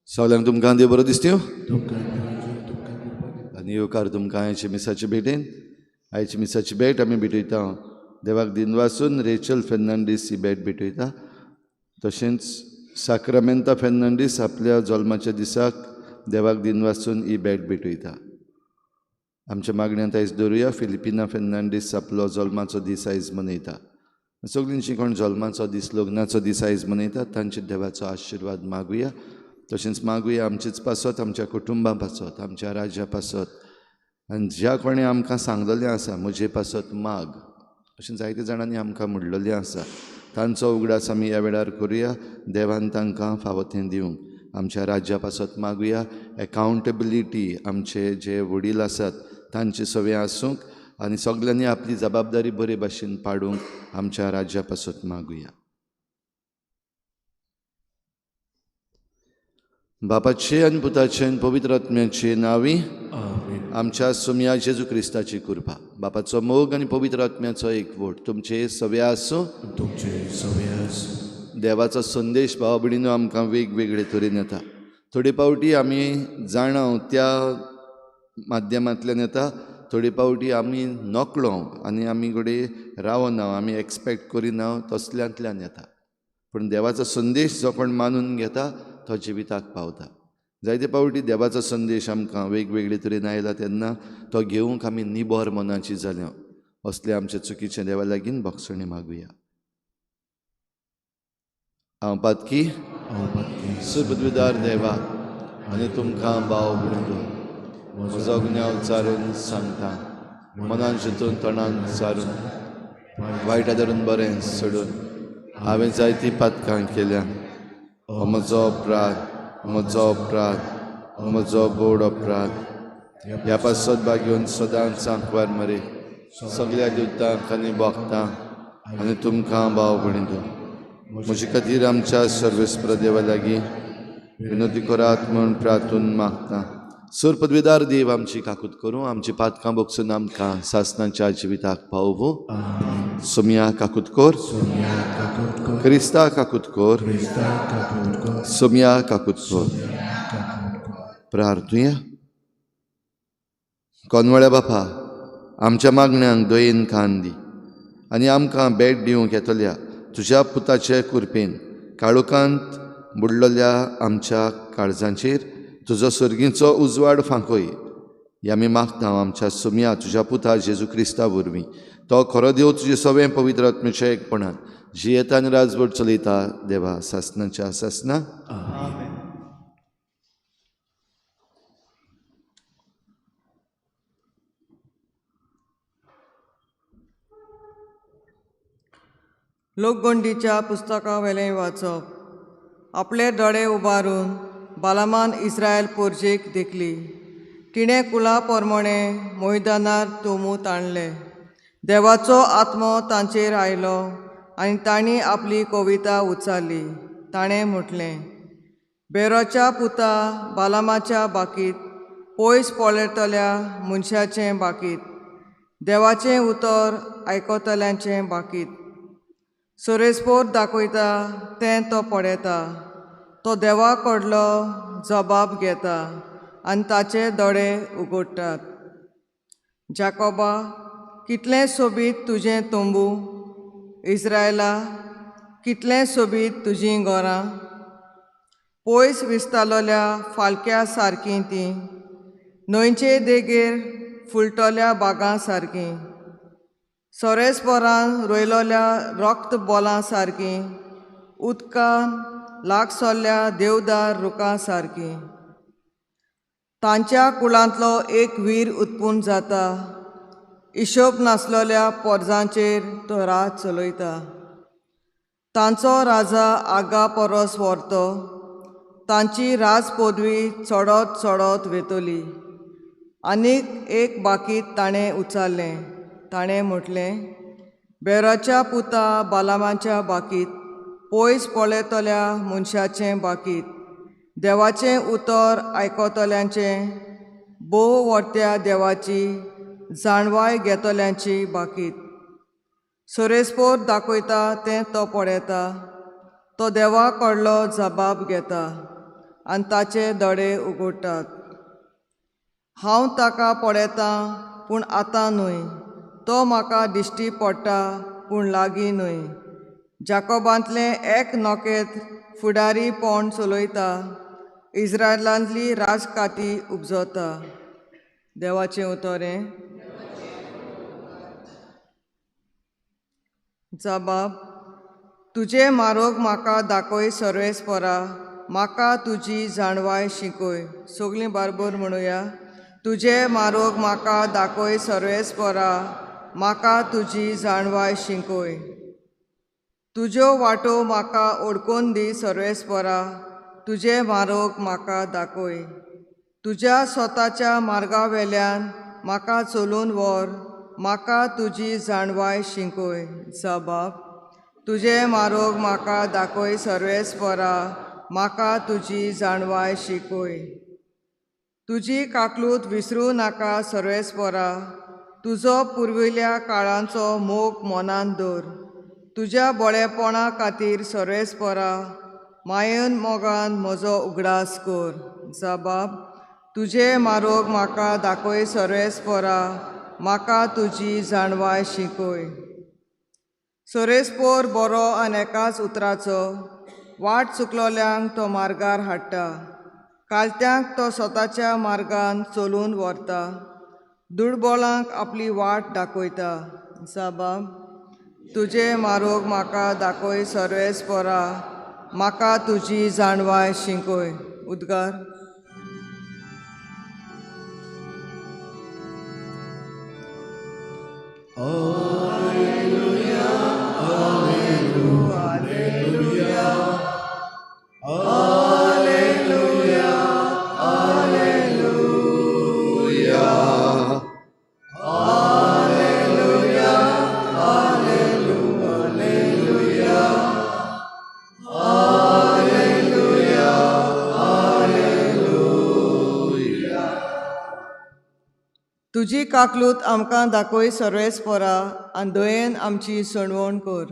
सगल्यांक तुमकां देव बरो दिसत्यो आनी येवकार तुमकां आयचे मिसाचे भेटेन. आयची मिसाची भेट आमी भेटयता देवाक दिनवासून रेचल फेर्नांडीस ही भेट भेटयता. तशेंच साक्रामेंता फेर्नांडीस आपल्या जल्माच्या दिसाक देवाक दिनवासून ही भेट भेटयता. आमच्या मागण्यांत आयज दवरुया फिलिपिना फेर्नांडीस आपलो जल्माचो दीस आयज मनयता. सगळींची कोण जल्माचो दीस लग्नाचो दीस आयज मनयतात तांचे देवाचो आशिर्वाद मागुया. तशेंच मागुया आमचेच पासत, आमच्या कुटुंबा पासत, आमच्या राज्या पासत आनी ज्या कोणें आमकां सांगलेलें आसा म्हजे पासत माग अशें जायते जाणांनी आमकां म्हणलेलें आसा तांचो उगडास आमी ह्या वेळार करुया. देवान तांकां फावो तें दिवंक आमच्या राज्या पासत मागुया. एकाउंटेबिलिटी आमचे जे वडील आसात तांचे सवे आसूंक आनी सगल्यांनी आपली जबाबदारी बरे भाशेन पाडूंक आमच्या राज्या पासत मागुया. बापाचे आनी पुताचे आनी पवित्र आत्म्याचे नांवी आमच्या सोमया जेजू क्रिस्ताची कृपा, बापाचो मोग आनी पवित्र आत्म्याचो एकवट तुमचे सवे आसूं. देवाचो संदेश भाव भयणीनो आमकां वेगवेगळे तरेन येता. थोडे फावटी आमी जाणाव त्या माध्यमांतल्यान येता, थोडे फावटी आमी नकळो आनी आमी घडये रावना, आमी एक्सपेक्ट करिना तसल्यांतल्यान येता. पूण देवाचो संदेश जो कोण मानून घेता तो जिविताक पावता. जायते फावटी देवाचो संदेश आमकां वेगवेगळे तरेन आयला तेन्ना तो घेवंक आमी निबर मनाची जाल्या. असले आमचे चुकीचे देवा लागीं भोगसणी मागुया. हांव पातकी सुबुद्विदार देवा आनी तुमकां भाव भयणीनो म्हजो गुन्यांव चारून सांगता. मनान चिंतून तोंडान चारून वायटा धरून बरें सोडून हांवें जायतीं पातकां केल्या. हो म्हजो अपराध, म्हजो अपराध, म्हजो बोड अपराध. ह्या पासत भाग्योन सदांच सांकवार मरे सगल्या दिवतांक आनी भोगतां आनी तुमकां भाव भयणीनो म्हजे खातीर आमच्या सर्वेस्पर देवा लागीं विनोती करात म्हूण प्रार्थून मागता. सर पदवीदार देव आमची काकूत करूं, आमची पातकां बोगसून आमकां सासनाच्या जिविताक पावोवं. सोमया काकूत कर, क्रिस्ता काकूत कर, सोमया काकूत कर. प्रार्थुया. कोनवळ्या बापा आमच्या मागण्यांक दयेन कान दी आनी आमकां भेट दिवंक येतल्या तुज्या पुताचे कृपेन काळोखांत बुडलेल्या आमच्या काळजांचेर तुजो सर्गीचो उजवाड फांकय. हे आमी मागता आमच्या सोमया तुज्या पुता जेजू क्रिस्ता वरवीं. तो खरो देव तुजे सवें पवित्र आत्म्याच्या एकपणान जियेता आनी राजवट चलयता देवा सासनाच्या सासना. लोकगोंडीच्या पुस्तका वेलें वाचप. आपले दोळे उबारून बालामान इस्रायल पोरजेक देखली. तिणें कुला पोरमोणे मैदानार तोमू ताणले. देवाचो आत्मो तांचेर आयलो आनी तांणी आपली कविता उच्चारली. ताणें म्हटलें, बेरोच्या पुता बालामाच्या बाकीत पयस पळयतल्या मनशाचें बाकीत, देवाचें उतर आयकतल्यांचें बाकीत. सोरेस्पोर दाखयता तें तो पळयता, तो देवा कडलो जबाब घेता आनी ताचे दोळे उगडटात. जाकोबा, कितलें सोबीत तुजें तंबू, इस्रायला, कितलें सोबीत तुजीं घरां. पयस विसतालोल्या फालक्या सारकीं तीं, न्हंयचे देगेर फुलटल्या बागां सारकीं, सोरेस्परान रोयलोल्या रक्त बोलां सारकीं, उदकान लागसल्ल्या देवदार रुखां सारकीं. तांच्या कुळांतलो एक वीर उत्पन्न जाता, हिशोब नासलोल्या पोरजांचेर तो राज चलयता. तांचो राजा आगा परस व्हरतो, तांची राज पदवी चडत चडत वेतली. आनीक एक बाकीत ताणें उचारलें, ताणें म्हटलें, बेराच्या पुता बालामाच्या बाकीत, पयस पळयतल्या मनशाचें बाकीत, देवाचें उतर आयकतल्यांचें, भोव व्हरत्या देवाची जाणवाय घेतल्यांची बाकीत. सोरेस्पोर दाखयता तें तो पळयता, तो देवा कडलो जबाब घेता आनी ताचे दोळे उगडटात. हांव ताका पळयतां पूण आतां न्हय, तो म्हाका दिश्टी पडटा पूण लागीं न्हय. जाकोबांतलें एक नखेत्र फुडारीपण चलयता, इस्रायलांतली राजकाती उपजता. देवाचें उतर हें. जबाब, तुजें मारोग म्हाका दाखय सर्वेस्परा, म्हाका तुजी जाणवाय शिकय. सगळीं बारबर म्हणुया, तुजें मारोग म्हाका दाखय सर्वेस्परा, म्हाका तुजी जाणवाय शिकय. तुज्यो वाटो म्हाका ओडकून दी सर्वेस्परा, तुजें मारोग म्हाका दाखय. तुज्या स्वताच्या मार्गा वेल्यान म्हाका चलून व्हर, म्हाका तुजी जाणवाय शिकय. जबाब, तुजें मारोग म्हाका दाखय सर्वेस्परा, म्हाका तुजी जाणवाय शिकय. तुजी काकलूत विसरूं नाका सर्वेस्परा, तुजो पुर्विल्ल्या काळांचो मोग मनांत दवर. तुज्या बळेपणा खातीर सर्वेस्परा, मायेन मोगान म्हजो उगडास कर. जबाब, तुजें मारोग म्हाका दाखय सर्वेस्परा, म्हाका तुजी जाणवाय शिकय. सोरेस्पोर बरो आनी एकाच उतराचो, वाट चुकलोल्यांक तो मार्गार हाडटा, कालत्यांक तो स्वताच्या मार्गान चलून व्हरता, दुर्बोलांक आपली वाट दाखयता. जबाब, तुजें मारोग म्हाका दाखय सर्वेस्परा, म्हाका तुजी जाणवाय शिकय. उद्गार. Alleluia, Alleluia, Alleluia, Alleluia, Alleluia, Alleluia, Alleluia, Alleluia. तुजी काकलूत आमकां दाखय सर्वेस्परा, आनी दयेन आमची सणवण कर.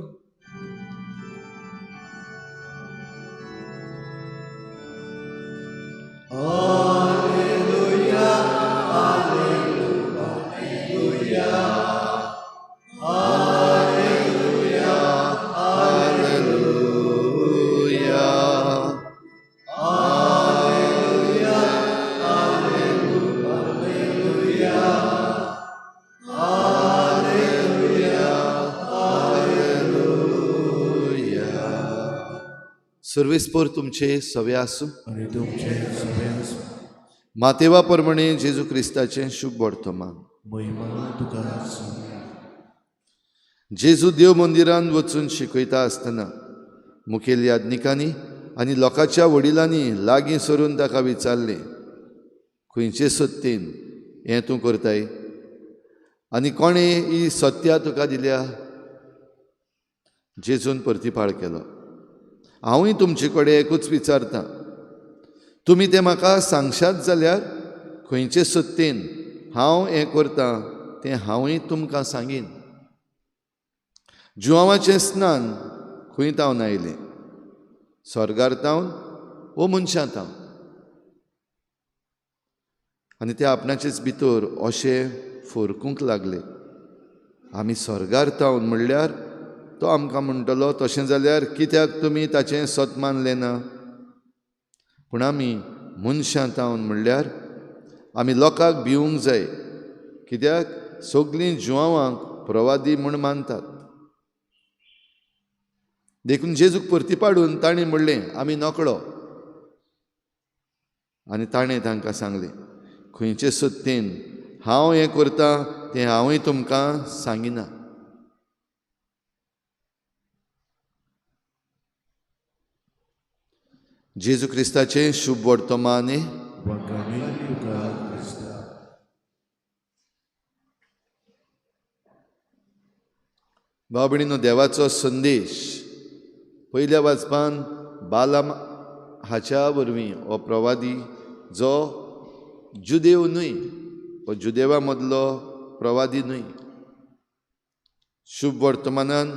Alleluia, Alleluia, Alleluia, Alleluia, Alleluia, Alleluia, Alleluia, Alleluia. सर्वेस्पोर तुमचे सवे आसूं आनी तुमचे सवे आसूं. मातेवा परमणे जेजू क्रिस्ताचें शुभ वर्तमान. महिमा तुका आसूं. जेजू देव मंदिरांत वचून शिकयता आसतना मुखेल याज्ञिकांनी आनी लोकांच्या वडिलांनी लागीं सरून ताका विचारलें, खंयचे सत्तेन हें तूं करताय आनी कोणें ही सत्या तुका दिल्या? जेजून प्रतिपाळ केलो, हांवूय तुमचे कडेन एकूच विचारतां, तुमी तें म्हाका सांगशात जाल्यार खंयचे सत्तेन हांव हें करतां तें हांवूय तुमकां सांगीन. जुवांवाचें स्नान खंय तावन आयलें, स्वर्गार तावन वो मनशां तावन? आनी ते आपणाचेच भितर अशें फरकूंक लागले, आमी स्वर्गार तावन म्हणल्यार तो आमकां म्हणटलो तशें जाल्यार कित्याक तुमी ताचें सत मानलें ना? पूण आमी मनशां तावन म्हणल्यार आमी लोकांक भिवंक जाय, कित्याक सगळीं जुवांक प्रवादी म्हूण मानतात. देखून जेजूक परती पाडून ताणें म्हणलें, आमी नकळो. आनी ताणें तांकां सांगलें, खंयचे सत्तेन हांव हें करतां तें हांवूय तुमकां सांगिना. जेजू क्रिस्ताचें शुभ वर्तमान. भाव भयणीनो, देवाचो संदेश पयल्या वाचपान बालाम हाच्या वरवीं हो प्रवादी जो जुदेव न्हय, हो जुदेवा मदलो प्रवादी न्हय, शुभ वर्तमानान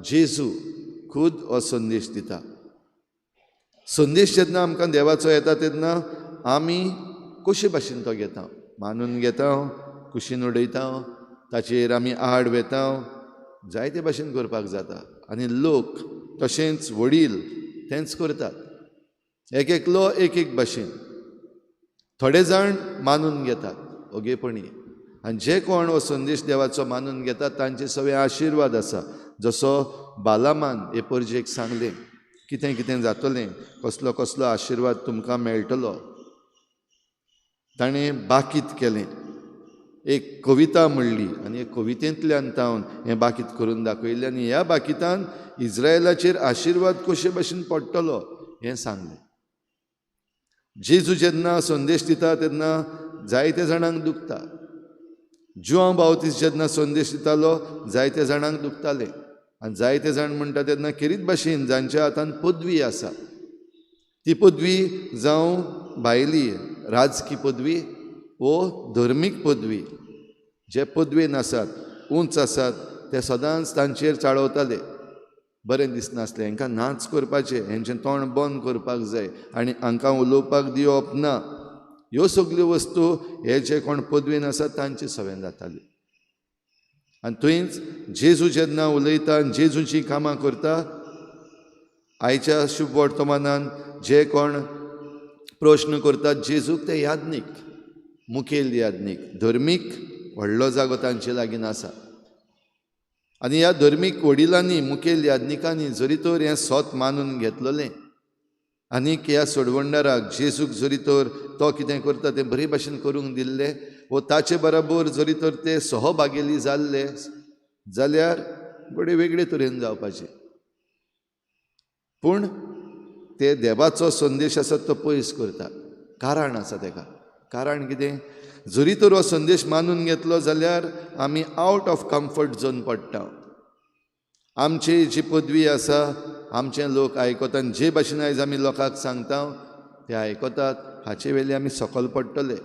जेजू खुद हो संदेश दिता. संदेश जेन्ना आमकां देवाचो येता तेन्ना आमी कशे भाशेन तो घेता, मानून घेता, कुशीन उडयता, ताचेर आमी आड वेता, जायते भाशेन करपाक जाता. आनी लोक तशेंच वडील तेंच करतात, एक एकलो एक एक भाशेन. थोडे जाण मानून घेतात ओगेपणी, आनी जे कोण हो संदेश देवाचो मानून घेतात तांचे सगळे आशिर्वाद आसा. जसो बालामान हे परजेक सांगलें कितें कितें जातलें, कसलो कसलो आशिर्वाद तुमकां मेळटलो. ताणें बाकीत केलें, एक कविता म्हणली आनी हे कवितेंतल्यान तावन हें बाकीत करून दाखयलें आनी ह्या बाकितान इज्रायलाचेर आशिर्वाद कशे भाशेन पडटलो हें सांगलें. जेजू जेन्ना संदेश दिता तेन्ना जायते जाणांक दुखता. जुआंव बावतीस जेन्ना संदेश दितालो जायते जाणांक दुखतालें. आनी जायते जाण म्हणटा तेन्ना खेरीत भाशेन जांच्या हातान पदवी आसा, ती पदवी जावं भायली राजकी पदवी वो धर्मीक पदवी, जे पदवेन आसात उंच आसात ते सदांच तांचेर चाळवताले. बरें दिसनासलें, हांकां नाच करपाचें, हेंचें तोंड बंद करपाक जाय आनी हांकां उलोवपाक दिवप ना. ह्यो सगल्यो वस्तू हे जे कोण पदवेन आसात तांचे सवेन जाताले. आनी थंयच जेजू जेन्ना उलयता आनी जेजूचीं कामां करता, आयच्या शुभ वर्तमानान जे कोण प्रश्न करतात जेजूक ते याज्ञीक, मुखेल याज्ञीक, धर्मीक व्हडलो जागो तांचे लागीं आसा. आनी ह्या धर्मीक वडिलांनी, मुखेल याज्ञिकांनी जरी तर हें सत मानून घेतलेलें आनीक ह्या सोडवणदाराक जेजूक जरी तर तो कितें करता तें बरे भाशेन करूंक दिल्लें वो ताचे बराबर जरी तर ते सहभागेली जाल्ले जाल्यार बरे वेगळे तरेन जावपाचें. पूण ते देवाचो संदेश आसा तो पयस करता. कारण आसा तेका, कारण कितें, जरी तर हो संदेश मानून घेतलो जाल्यार आमी आवट ऑफ कम्फर्ट झोन पडटा. आमची जी पदवी आसा आमचे लोक आयकतात, जे भाशेन आयज आमी लोकांक सांगता ते आयकतात, हाचे वेले आमी सकल पडटले,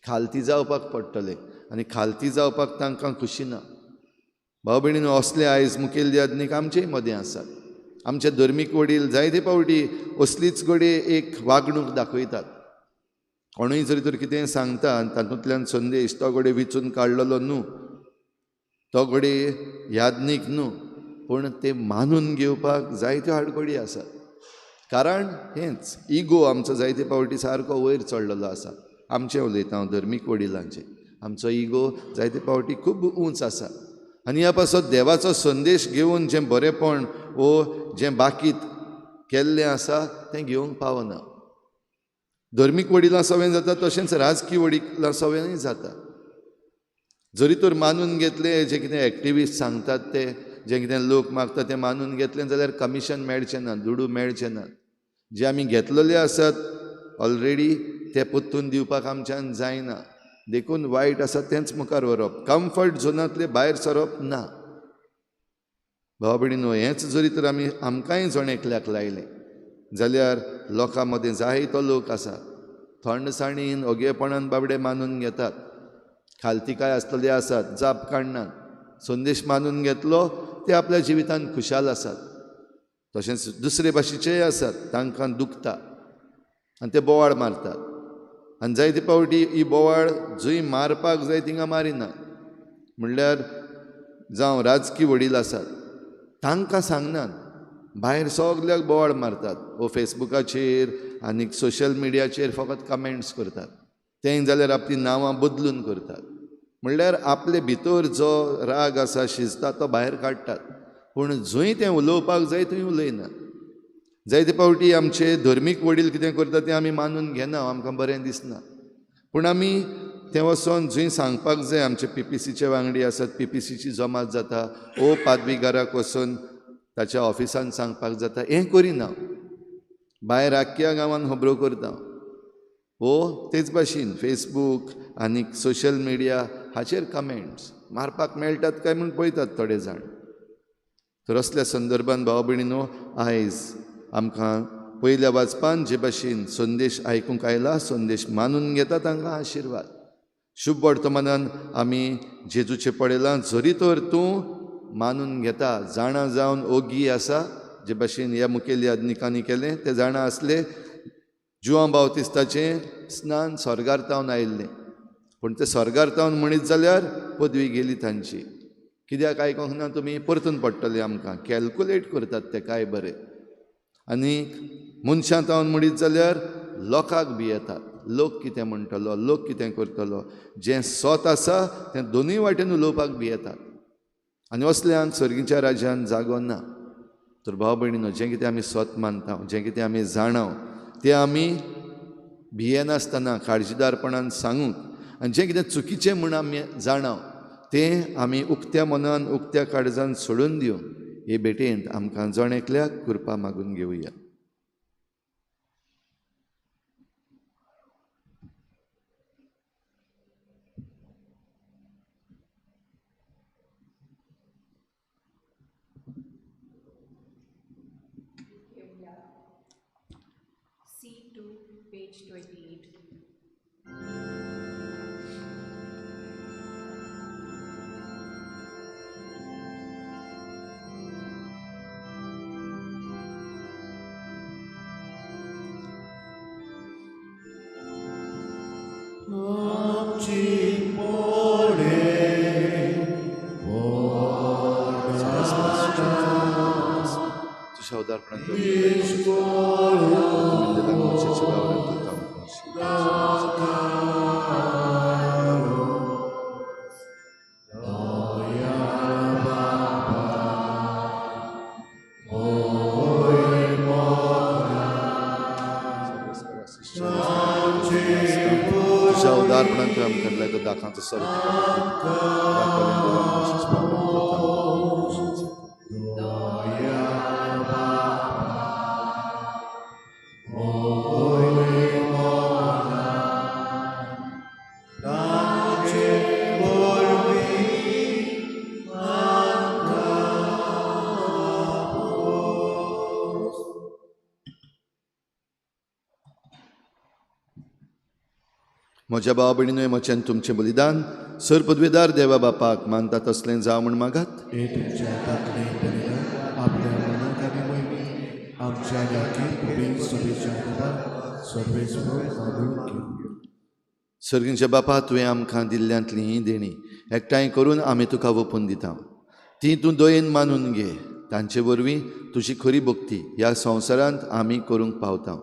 खालती जावपाक पडटले आनी खालती जावपाक तांकां खुशी ना. भाव भयणीनो, असले आयज मुखेल याज्ञीक आमचेय मदें आसात. आमचे धर्मीक वडील जायते फावटी असलीच घडये एक वागणूक दाखयतात. कोणूय जरी तर कितें सांगता आनी तातूंतल्यान संदेश तो घडये विचून काडलेलो न्हू, तो घडये याज्ञीक न्हू, पूण ते मानून घेवपाक जायत्यो आडखळी आसात. कारण हेंच इगो आमचो जायते फावटी सारको वयर चडलेलो आसा. आमचें उलयता हांव धर्मीक वडिलांचें, आमचो इगो जायते फावटी खूब उंच आसा आनी ह्या पासत देवाचो संदेश घेवन जें बरेंपण वो जें बाकीत केल्लें आसा तें घेवंक पावना. धर्मीक वडिलां सवें जाता तशेंच राजकी वडिलां सवेंय जाता. जरी तर मानून घेतलें जें कितें एक्टिविस्ट सांगतात ते, जें कितें लोक मागता तें मानून घेतलें जाल्यार कमिशन मेळचें ना, दुडू मेळचें ना. जे आमी घेतलेले आसात ऑलरेडी ते परतून दिवपाक आमच्यान जायना. देखून वायट आसा तेंच मुखार व्हरप, कम्फर्ट झोनांतले भायर सरप ना. भाव भयणीनो, हेंच जरी तर आमी आमकांय जण एकल्याक लायलें जाल्यार लोकां मदें जायतो लोक आसा थंडसाणीन ओगेपणान बाबडे मानून घेतात, खालती काय आसतले आसात जाप काडनात, संदेश मानून घेतलो ते आपल्या जिवितान खुशाल आसात. तशेंच दुसरे भाशेचेय आसात, तांकां दुखता आनी ते बोवाळ मारतात. आनी जायते फावटी ही बोवाळ जंय मारपाक जाय थिंगा मारिना. म्हणल्यार जावं राजकी वडील आसात तांकां सांगनात, भायर सगल्याक बोवाळ मारतात वो फेसबुकाचेर आनी सोशल मिडियाचेर फकत कमेंट्स करतात. तें जाल्यार आपलीं नांवां बदलून करतात. म्हणल्यार आपले भितर जो राग आसा शिजता तो भायर काडटात, पूण जंय तें उलोवपाक जाय थंय उलयनात. जायते फावटी आमचे धर्मीक वडील कितें करता तें आमी मानून घेना, आमकां बरें दिसना. पूण आमी तें वचोन जंय सांगपाक जाय, आमचे पीपीसीचे वांगडी आसात, पीपीसीची जमात जाता ओ पादवीगाराक वचून ताच्या ऑफिसान सांगपाक जाता, हें करिना. भायर आख्ख्या गांवान खबरो करता ओ तेच भाशेन फेसबूक आनी सोशल मिडिया हाचेर कमेंट्स मारपाक मेळटात काय म्हूण पळयतात थोडे जाण. तर असल्या संदर्भान भाव भयणीनो, आयज आमकां पयल्या वाचपान जे भाशेन संदेश आयकूंक आयला, संदेश मानून घेता तांकां आशिर्वाद. शुभ वर्तमानान आमी जेजूचें पळयलां, जरी तर तूं मानून घेता, जाणा जावन ओगी आसा, जे भाशेन ह्या मुखेल याज्ञिकांनी केलें, ते जाणा आसले जुआंव बावतिस्ताचें स्नान स्वर्गार तावन आयिल्लें, पूण तें स्वर्गार तावन म्हणीत जाल्यार पदवी गेली तांची. कित्याक आयकूंक ना तुमी, परतून पडटलें आमकां. कॅल्कुलेट करतात ते काय बरें. आनी मनशां तावन म्हणीत जाल्यार लोकांक भियेतात, लोक कितें म्हणटलो, लोक कितें करतलो. जें सत आसा तें दोनूय वाटेन उलोवपाक भियेतात आनी असल्यांक सर्गीच्या राज्यान जागो ना. तर भाव भयणीनो, जें कितें आमी सत मानता, जें कितें आमी जाणाव, तें आमी भियेनासतना काळजीदारपणान सांगूंक, आनी जें कितें चुकीचें म्हूण आमी जाणाव तें आमी उक्त्या मनान उक्त्या काळजान सोडून दिवंक हे भेटेंत आमकां जण एकल्याक कृपा मागून घेवया. C2, page 28. म्हज्या भाव भयणीनो, म्हजें तुमचें बलिदान सर पदवेदार देवा बापाक मानता तसलें जावं म्हूण मागात. हे तुमच्या हातांतलें बलिदान आपल्या मनाक आनी मोहिमेक आमच्या आनी सभेच्या सर्वेस्पर मानून घेवया. सर्गींच्या बापा, तुवें आमकां दिल्ल्यांतली ही देणी एकठांय करून आमी तुका ओंपून दिता, ती तूं दयेन मानून घे. तांचे वरवीं तुजी खरी भक्ती ह्या संवसारांत आमी करूंक पावता,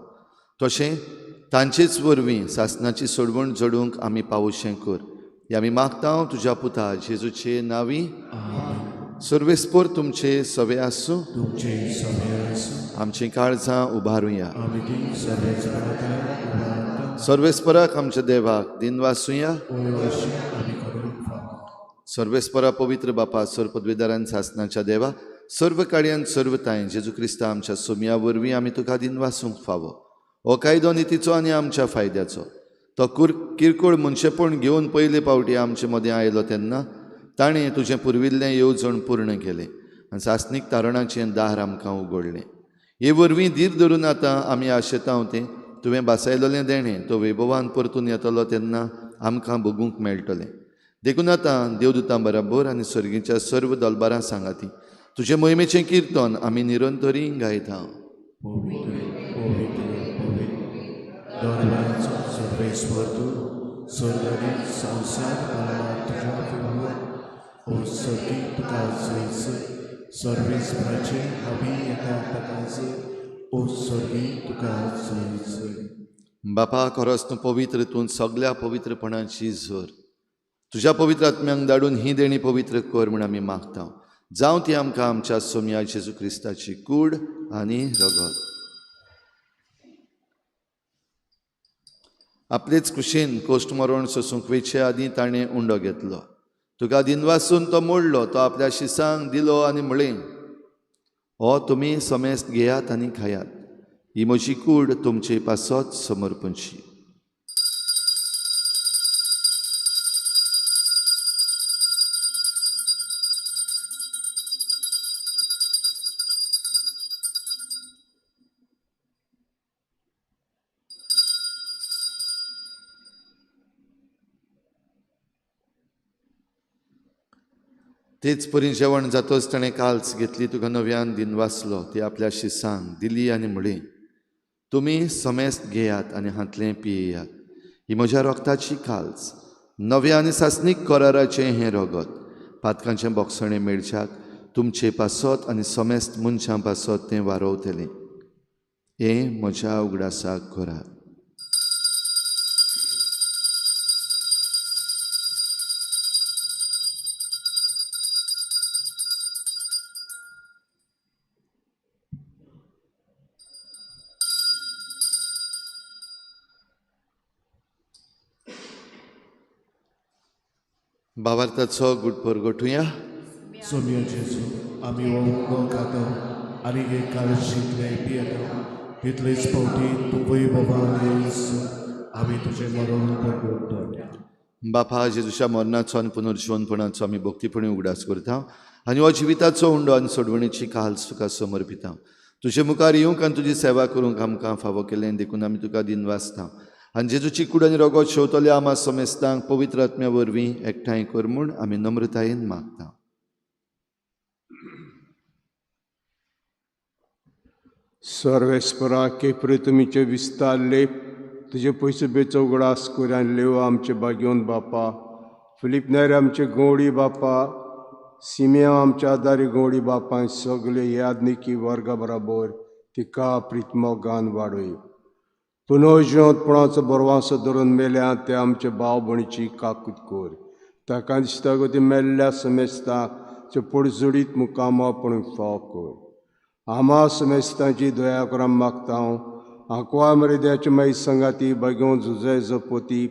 तशें तांचेच वरवीं सासनाची सोडवण जोडूंक आमी पावोशें कर. हे आमी मागता तुज्या पुता जेजूचे नांवी. सर्वेस्पर तुमचे सवे आसूं, तुमचे सवे आसूं. आमचीं काळजां उबारुया. सर्वेस्पराक आमच्या देवाक दिनवासुया. सर्वेस्परा पवित्र बापा, सर्व पदवेदारान सासनाच्या देवा, सर्व कार्यान सर्व तांय जेजू क्रिस्ता आमच्या सोमया वरवीं आमी तुका दिनवासूंक फावो. हो कायदो नितीचो आनी आमच्या फायद्याचो. तो किरकोळ मनशेपण घेवन पयले पावटी आमचे मदें आयलो तेन्ना ताणें तुजें पुर्विल्लें येवजण पूर्ण केलें आनी सासणीक तारणाचें दार आमकां उगडलें. हे वरवीं धीर धरून आतां आमी आशेता तें तुवें बासायलोलें देणें तो वैभवान परतून येतलो तेन्ना आमकां भोगूंक मेळटलें. देखून आतां देवदूतां बराबर आनी सर्गीच्या सर्व दलबारां सांगाती तुजे मोहिमेचें किर्तन आमी निरंतरी गायता. पवित्र पवित्र पवित्र दरबाराचो सर्वेस्पर सर्वेस्पर तूं स्वर्ग आनी संवसार भरला तुज्या विभागान ओ सर्गी तुका जय जय सर्वेस्पराचे हावी येता ताका जय ओ सर्गी तुका जय जय. बापा खरोच तूं पवित्र, तूं सगल्या पवित्रपणाची झर. तुज्या पवित्र आत्म्यांक धाडून ही देणी पवित्र कर म्हूण आमी मागता. जावं ती आमकां आमच्या सोमया जेजू क्रिस्ताची कूड आनी रगत. आपलेच कुशीन कोश्ट मरण सोसूंक वेचे आदीं ताणें उंडो घेतलो. तुका दिनवासून तो मोडलो, तो आपल्या शिसांक दिलो आनी म्हळें, हो तुमी समेस्त घेयात आनी खायात, ही म्हजी कूड तुमचे पासत समर्पणची. तेच परी जेवण जातच ताणें काल्स घेतली, तुका नव्यान दिनवासलो, ती आपल्या शिसांक दिली आनी म्हळी, तुमी समेस्त घेयात आनी हांतलें पियेयात, ही म्हज्या रोगताची काल्स, नव्या आनी सासणीक कराराचें हें रगत, पातकांचें बोगसणें मेळच्याक तुमचे पासत आनी समेस्त मनशां पासत तें वारोवतलें. हें म्हज्या उगडासाक करात. भावार्थाचो गुड परगटुया. सोमया जेजू आमी हो उंडो खाता आनी एक काळशींतलें पियेता, तितलेच फावटी तुवूय बाबा येसू आमी तुजें मरण परगटता. बापा जेजूच्या मरणाचो आनी पुनर्जिवनपणाचो आमी भक्तीपणी उगडास करता आनी हो जिविताचो उंडो आनी सोडवणेची काल्स तुका समर्पिता. तुजे मुखार येवंक आनी तुजी सेवा करूंक आमकां फावो केलें देखून आमी तुका दिनवासता. आनी जेजूची कूड आनी रगत शेवतल्या आमा समेस्तांक पवित्र आत्म्या वरवीं एकठांय कर म्हूण आमी नम्रतायेन मागता. सर्वेस्परा केपरे तुमीचे विस्तारले तुजे पयशे बेचो उगडास करून लेव आमचे बागेवन बापा, फिलीप नायर आमचे गवळी बापा, सिमिया आमच्या आदारी गवळी बापा, सगळे यादनिकी वर्गा बराबर तिका प्रितमोगान वाडय. पुनर्जिवंतपणाचो बरवासो धरून मेल्या ते आमचे भाव भयणीची काकूत कर, ताका दिसता गो ती मेल्ल्या समेस्तांचे पडजोडीत मुकामोपण फाव कर. आमा समेस्तांची दया करून मागता हांव आंकवा मरिद्याचे मागीर संगाती बागेवन जुजय जपोती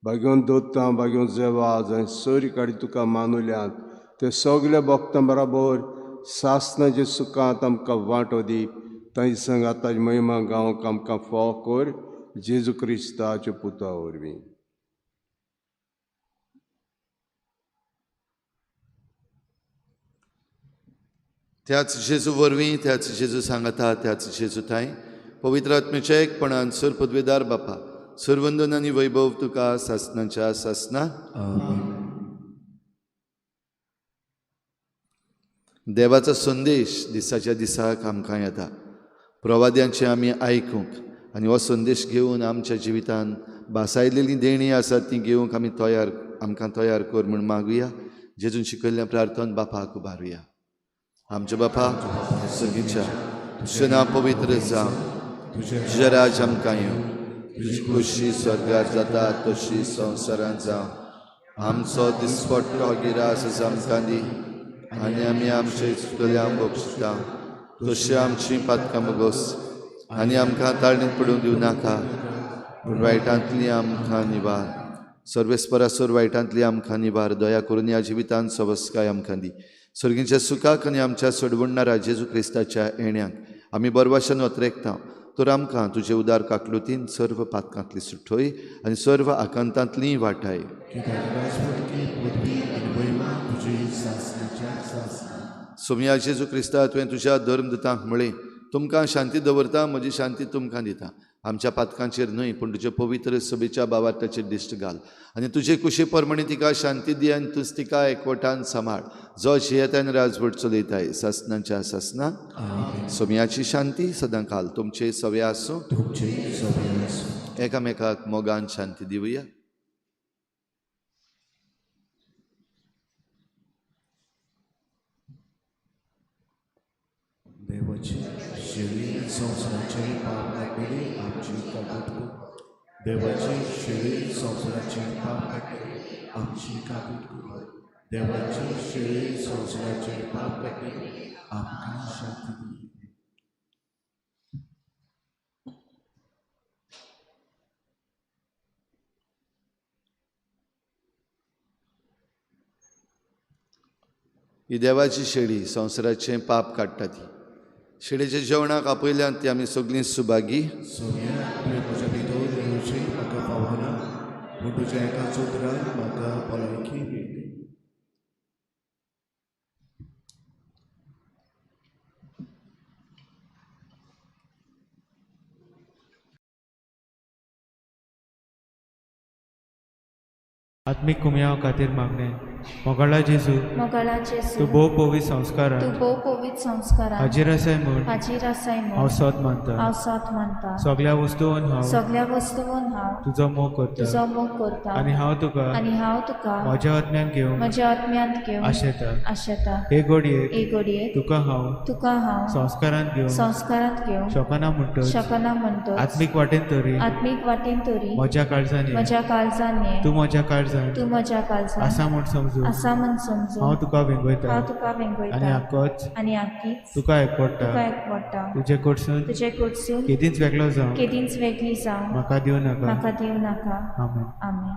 बागेवन दोत्ता बागेवन जेवा जंय सरी काडी तुका मानुल्यात ते सगळे भक्तां बराबर सासनाचे सुखांत आमकां वांटो दी. तांची संगाताची महिमा गावंक आमकां फाव कर जेजू क्रिस्ताच्या पुता वरवीं. त्याच जेजू वरवीं, त्याच जेजू सांगता, त्याच जेजू थांय पवित्र आत्म्याच्या एकपणान सर पदवेदार बापा, सरवंदन आनी वैभव तुका सासनाच्या सासना. देवाचो संदेश दिसाच्या दिसाक आमकां येता. प्रवाद्यांचें आमी आयकूंक आनी हो संदेश घेवन आमच्या जिवितान भासायलेलीं देणीं आसात तीं घेवंक आमी तयार आमकां तयार कर म्हूण मागुया. जेजून शिकयल्लें प्रार्थन बापाक उबारुया. आमच्या बापा सर्गीच्या, तुजें नांव पवित्र जावं, तुजें राज आमकां येवं, तुजी खोशी स्वर्गार जाता तशी संवसारांत जावं. आमचो दिसपट्टो गिरास आमकां दी आनी आमी आमचे चुकल्यांक बक्षिता तशी आमची पातकां बगोस आनी आमकां ताळणीत पडूंक दिवं नाका, पूण वायटांतली आमकां निवार. सर्वेस्परासर वायटांतली आमकां निवार. दया करून ह्या जिवितांत सवस्काय आमकां दी. सर्गीच्या सुखाक आनी आमच्या सोडवणणारा जेजू क्रिस्ताच्या येण्याक आमी बरवाशान अत्रेकता. तर आमकां तुजे उदार काकलुतीन सर्व पातकांतली सुठोय आनी सर्व आकांतांतली वाटाय. सोमया जेजू क्रिस्ता, तुवें तुज्या धर्मदूतांक म्हळें, तुमकां शांती दवरता, म्हजी शांती तुमकां दिता. आमच्या पातकांचेर न्हय पूण तुजे पवित्र सभेच्या बावार्थाचेर दिश्ट घाल आनी तुजे कुशे प्रमाणे तिका शांती दी आनी तूंच तिका एकवटान सांबाळ, जो जियेतान राजवट चलयताय सासनाच्या सासना. सोमयाची शांती सदां काल तुमचे सवे आसूं. एकामेकाक मोगान शांती दिवया. देवाची शेळी संवसाराचे पाप काडटली आमची काकूत कर. देवाची शेळी संवसाराचे पाप काडटली आमची काकूत कर. देवाची शेळी संवसाराचे पाप काडटली आमकां शांती दी. ही देवाची शेळी संवसाराचें पाप काडटा. ती शेळीच्या जेवणाक आपयल्यान ती आमी सगळीं सुभागी. सोम्या तुवें म्हज्या भितर येवचें म्हाका फावना, पूण तुज्या एकाच उतरान म्हाका भलायकी मेळटली. आत्मीक कुमयाव खातीर मागणें. मोगाळा जेजू, तूं भोव पवित्र संस्कारान हाजीर आसाय म्हूण हांव सत मानता. सगळ्या वस्तून हांव तुजो मोग करता आनी हांव तुका म्हज्या आत्म्यान घेवंक आशेता. हे घडयेक तुका हांव संस्कारांत घेवंक शकना म्हणटच आत्मीक वाटेन तरी म्हज्या काळजान तूं म्हज्या काळजान आसा म्हूण समजू हांव तुका वेंगयता आनी आकोच तुका एकवटा. तुजे कडसून केदींच वेगळो जावं म्हाका दिवं नाका. आमेन.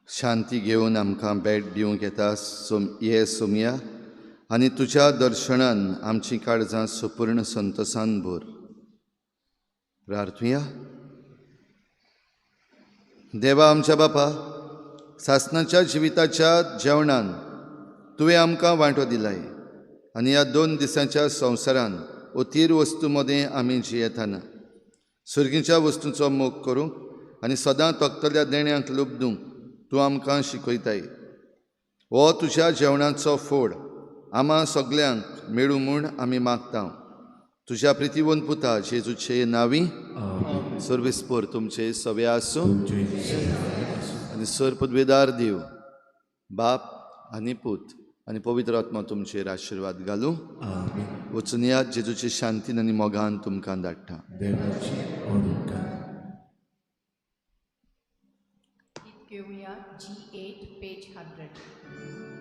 शांती घेवन आमकां भेट दिवंक येता ये सोमया, आनी तुज्या दर्शनान आमची काळजां सुपूर्ण संतोसान भर. प्रार्थुया. देवा आमच्या बापा, सासणाच्या जिविताच्या जेवणान तुवें आमकां वांटो दिलाय आनी ह्या 2 दिसांच्या संवसारान अथीर वस्तू मदें आमी जियेतना सुर्गीच्या वस्तूंचो मोग करूंक आनी सदां तकतल्या देण्यांक लुबदूंक तूं आमकां शिकयताय. हो तुज्या जेवणाचो फोड आमा सगल्यांक मेळूं म्हूण आमी मागता. तुज्या प्रितीवन पुता जेजूचे नांवी. सर्विसपोर तुमचे सवे आसूं आनी सर पदवेदार देव बाप आनी पूत आनी पवित्र आत्मा तुमचेर आशिर्वाद घालूं. आमेन. वचुनयात जेजूचे शांतीन आनी मोगान तुमकां धाडटा. देवाची ओळख. घेवया G8 page 100.